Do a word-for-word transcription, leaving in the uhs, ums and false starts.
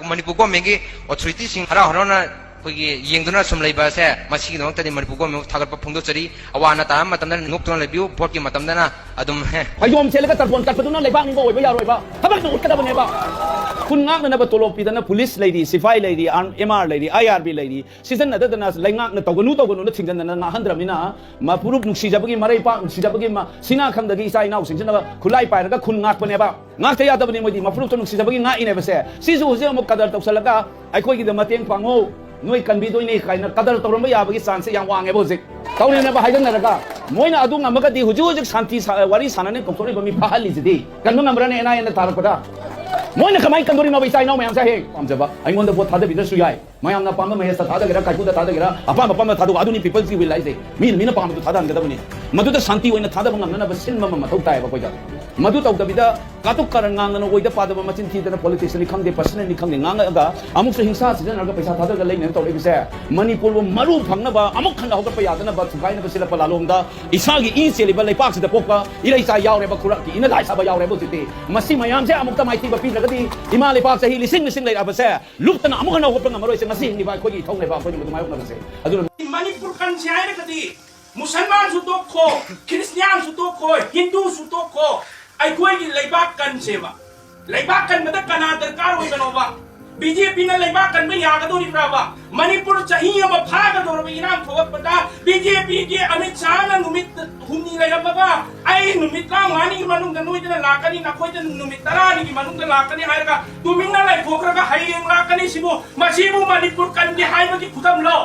ꯃꯅꯤꯄꯨꯔ ꯒꯣꯔꯃꯦꯟꯒꯤ ꯑꯣꯊꯣꯔꯤꯇꯤꯁꯤꯡ ꯍꯔꯥꯎ ꯍꯔꯥꯎꯅ ꯑꯩꯈꯣꯏꯒꯤ ꯌꯦꯡꯗꯨꯅ ꯁꯨꯝ ꯂꯩꯕ ꯑꯁꯦ, ꯃꯁꯤꯒꯤꯗꯃꯛꯇꯗꯤ ꯃꯅꯤꯄꯨꯔ ꯒꯣꯔꯃꯦꯟꯕꯨ ꯊꯥꯒꯠꯄ ꯐꯣꯡꯗꯣꯛꯆꯔꯤ꯫ ꯑꯋꯥ ꯑꯅꯥ ꯇꯥꯕ ꯃꯇꯝꯗꯅ ꯅꯣꯛꯇꯨꯅ ꯂꯩꯕꯤꯌꯨ, ꯚꯣꯠꯀꯤ ꯃꯇꯝꯗꯅ ꯑꯗꯨꯝ ꯍꯦ꯫ ꯐꯩꯖꯣꯝ ꯁꯦꯠꯂꯒ ꯇꯔꯄꯣꯟ ꯀꯠꯄꯗꯨꯅ ꯂꯩꯕꯥꯛ ꯅꯤꯡꯕ ꯑꯣꯏꯕ ꯌꯥꯔꯣꯏꯕ꯫ ꯊꯕꯛꯇ ꯎꯠꯀꯗꯕꯅꯦꯕ꯫ ꯈꯨꯟ ꯉꯥꯛꯅꯅꯕ ꯇꯣꯂꯣꯞ ꯄꯤꯗꯅ ꯄꯨꯂꯤꯁ ꯂꯩꯔꯤ, ꯁꯤꯐꯥꯏ ꯂꯩꯔꯤ, ꯑꯥꯔꯝ, ꯑꯦꯝ ꯑꯥꯔ ꯂꯩꯔꯤ, ꯑꯥꯏ ꯑꯥꯔ ꯕꯤ ꯂꯩꯔꯤ꯫ ꯁꯤꯖꯤꯟꯅꯗꯗꯅ ꯂꯩꯉꯥꯛꯅ ꯇꯧꯒꯅꯨ ꯇꯧꯒꯅꯨꯅ ꯊꯤꯡꯖꯤꯟꯗꯅ ꯉꯥꯛꯍꯟꯗ꯭ꯔꯕꯅꯤꯅ, ꯃꯄꯨꯔꯨꯞ ꯅꯨꯡꯁꯤꯖꯕꯒꯤ, ꯃꯔꯩꯄꯥꯛ ꯅꯨꯡꯁꯤꯖꯕꯒꯤ ꯃ-, ꯁꯤꯅꯥ ꯈꯪꯗꯒꯤ ꯏꯆꯥ ꯏꯅꯥꯎꯁꯤꯡꯁꯤꯅ ꯈꯨꯠꯂꯥꯏ ꯄꯥꯏꯔꯒ ꯈꯨꯟ ꯉꯥꯛꯄꯅꯦꯕ꯫ ꯉꯥꯛꯇ ꯌꯥꯗꯕꯅꯤ ꯃꯣꯏꯗꯤ, ꯃꯄꯨꯔꯨꯞꯇ ꯅꯨꯡꯁꯤꯖꯕꯒꯤ ꯉꯥꯛꯏꯅꯦꯕꯁꯦ꯫ ꯁꯤꯁꯨ ꯍꯧꯖꯤꯛ ꯑꯃꯨꯛ ꯀꯗꯔ ꯇꯧꯁꯜꯂꯒ, "ꯑꯩꯈꯣꯏꯒꯤꯗ ꯃꯇꯦꯡ ꯄꯥꯡꯉꯣ, ꯅꯣꯏ ꯀꯟꯕꯤꯗꯣꯏꯅꯦ" ꯀꯥꯏꯅ ꯀꯗꯔ ꯇꯧꯔꯝꯕ ꯌꯥꯕꯒꯤ ꯆꯥꯟꯁꯁꯦ ꯌꯥꯝ ꯋꯥꯡꯉꯦꯕ ꯍꯧꯖꯤꯛ꯫ ꯇꯧꯔꯤꯅꯦꯕ ꯍꯥꯏꯗꯅꯔꯒ, ꯃꯣꯏꯅ ꯑꯗꯨ ꯉꯝꯃꯒꯗꯤ ꯍꯧꯖꯤꯛ ꯍꯧꯖꯤꯛ ꯁꯥꯟꯇꯤ ꯁꯥ-, ꯋꯥꯔꯤ ꯁꯥꯟꯅꯅꯤ ꯀꯧꯊꯣꯔꯛꯏꯕ ꯃꯤ ꯐꯥꯍꯜꯂꯤꯁꯤꯗꯤ꯫ ꯀꯟꯕ ꯉꯝꯕ꯭ꯔꯥꯅꯦ ꯑꯦꯟ ꯑꯥꯏ ꯑꯦꯅ ꯊꯥꯔꯛꯄꯗ? ꯃꯣꯏꯅ ꯀꯃꯥꯏꯅ ꯀꯟꯗꯣꯔꯤꯅꯣꯕ ꯏꯆꯥ ꯏꯅꯥꯎ ꯃꯌꯥꯝꯁꯦ? ꯍꯌꯦꯡ ꯄꯥꯝꯖꯕ, ꯑꯩꯉꯣꯟꯗ ꯚꯣꯠ ꯊꯥꯗꯕꯤꯗ꯭ꯔꯁꯨ ꯌꯥꯏ꯫ ꯃꯌꯥꯝꯅ ꯑꯄꯥꯝꯕ ꯃꯍꯦꯁꯇ ꯊꯥꯗꯒꯦꯔꯥ, ꯀꯥꯏꯀꯨꯗ ꯊꯥꯗꯒꯦꯔꯥ, ꯑꯄꯥꯝꯕ ꯑꯄꯥꯝꯕ ꯊꯥꯗꯣꯛꯑꯣ, ꯑꯗꯨꯅꯤ people's will ꯍꯥꯏꯁꯦ꯫ ꯃꯤꯅ ꯃꯤꯅ ꯄꯥꯝꯕꯗꯨ ꯊꯥꯗꯍꯟꯒꯗꯕꯅꯤ꯫ ꯃꯗꯨꯗ ꯁꯥꯟꯇꯤ ꯑꯣꯏꯅ ꯊꯥꯗꯕ ꯉꯝꯅꯅꯕ ꯁꯤꯟꯕ ꯑꯃ ꯃꯊꯧ ꯇꯥꯏꯌꯦꯕ ꯑꯩꯈꯣꯏꯗ꯫ ꯃꯗꯨ ꯇꯧꯗꯕꯤꯗ ꯀꯥꯇꯨꯛ ꯀꯥꯔꯟ ꯉꯥꯡꯗꯅ, ꯑꯣꯏꯗ ꯄꯥꯗꯕ ꯃꯆꯤꯟ ꯊꯤꯗꯅ, ꯄꯣꯂꯤꯇꯤꯛꯁꯅꯤ ꯈꯪꯗꯦ, ꯄꯔꯁꯅꯦꯜꯅꯤ ꯈꯪꯗꯦ, ꯉꯥꯡꯉꯛꯑꯒ ꯑꯃꯨꯛꯁꯨ ꯍꯤꯡꯁꯥ ꯁꯤꯖꯤꯟꯅꯔꯒ ꯄꯩꯁꯥ ꯊꯥꯗꯔꯒ ꯂꯩꯅꯦꯅ ꯇꯧꯔꯛꯏꯕꯁꯦ, ꯃꯅꯤꯄꯨꯔꯕꯨ ꯃꯔꯨ ꯐꯪꯅꯕ, ꯑꯃꯨꯛ ꯍꯟꯅ ꯍꯧꯒꯠꯄ ꯌꯥꯗꯅꯕ ꯊꯨꯒꯥꯏꯅꯕ ꯁꯤꯜꯂꯛꯄ ꯂꯥꯂꯣꯡꯗ ꯏꯁꯥꯒꯤ ꯏ ꯆꯦꯜꯂꯤꯕ ꯂꯩꯄꯥꯛꯁꯤꯗ ꯄꯣꯛꯄ ꯏꯔꯩꯆꯥ ꯌꯥꯎꯔꯦꯕ, ꯈꯨꯔꯛꯀꯤ ꯏꯅ ꯂꯥꯏ ꯁꯥꯕ ꯌꯥꯎꯔꯦꯕ꯫ ꯍꯧꯖꯤꯛꯇꯤ ꯃꯁꯤ ꯃꯌꯥꯝꯁꯦ ꯑꯃꯨꯛꯇ ꯃꯥꯏꯊꯤꯕ ꯄꯤꯗ꯭ꯔꯒꯗꯤ ꯏꯃꯥ ꯂꯩꯄꯥꯛ ꯆꯍꯤ ꯂꯤꯁꯤꯡ ꯂꯤꯁꯤꯡ ꯂꯩꯔꯛꯑꯕꯁꯦ ꯂꯨꯞꯇꯅ ꯑꯃꯨꯛ ꯍꯟꯅ ꯍꯧꯒꯠꯄ ꯉꯝꯃꯔꯣꯏꯁꯦ꯫ ꯉꯁꯤ ꯍꯤꯡꯂꯤꯕ ꯑꯩꯈꯣꯏꯒꯤ ꯏꯊꯧꯅꯦꯕ ꯑꯩꯈꯣꯏꯅ ꯃꯗꯨ ꯃꯥꯌꯣꯛꯅꯕꯁꯦ꯫ ꯑꯗꯨꯅ ꯃꯅꯤꯄꯨꯔ ꯀꯟꯁꯦ ꯍꯥꯏꯔꯒꯗꯤ ꯃꯨꯁꯜꯃꯥꯟꯁꯨ ꯇꯣꯛꯈꯣ, ꯈ꯭ꯔꯤꯁꯇꯤꯌꯥꯟꯁꯨ ꯇꯣꯛꯈꯣ, ꯍꯤꯟꯗꯨꯁꯨ ꯇꯣꯛꯈꯣ, ꯑꯩꯈꯣꯏꯒꯤ ꯂꯩꯕꯥꯛ ꯀꯟꯁꯦꯕ꯫ ꯂꯩꯕꯥꯛ ꯀꯟꯕꯗ ꯀꯅꯥ ꯗꯔꯀꯥꯔ ꯑꯣꯏꯕꯅꯣꯕ? ꯕꯤ ꯖꯦ ꯄꯤꯅ ꯂꯩꯕꯥꯛ ꯀꯟꯕ ꯌꯥꯒꯗꯧꯔꯤꯕ꯭ꯔꯥꯕ? ꯃꯅꯤꯄꯨꯔ ꯆꯍꯤ ꯑꯃ ꯐꯥꯒꯗꯧꯔꯕ ꯏꯔꯥꯡ ꯊꯣꯛꯂꯛꯄꯗ ꯕꯤ ꯖꯦ ꯄꯤꯒꯤ ꯑꯃꯤꯠ ꯁꯥꯍꯅ ꯅꯨꯃꯤꯠ ꯍꯨꯝꯅꯤ ꯂꯩꯔꯝꯃꯒ ꯑꯩ ꯅꯨꯃꯤꯠ ꯇꯔꯥꯃꯉꯥꯅꯤꯒꯤ ꯃꯅꯨꯡꯗ ꯅꯣꯏꯗꯅ ꯂꯥꯛꯀꯅꯤ, ꯅꯈꯣꯏꯗ ꯅꯨꯃꯤꯠ ꯇꯔꯥꯅꯤꯒꯤ ꯃꯅꯨꯡꯗ ꯂꯥꯛꯀꯅꯤ ꯍꯥꯏꯔꯒ ꯇꯨꯃꯤꯟꯅ ꯂꯩꯊꯣꯛꯈ꯭ꯔꯒ ꯍꯌꯦꯡ ꯂꯥꯛꯀꯅꯤ꯫ ꯁꯤꯕꯨ, ꯃꯁꯤꯕꯨ ꯃꯅꯤꯄꯨꯔ ꯀꯟꯒꯦ ꯍꯥꯏꯕꯒꯤ ꯈꯨꯗꯝꯂꯣ?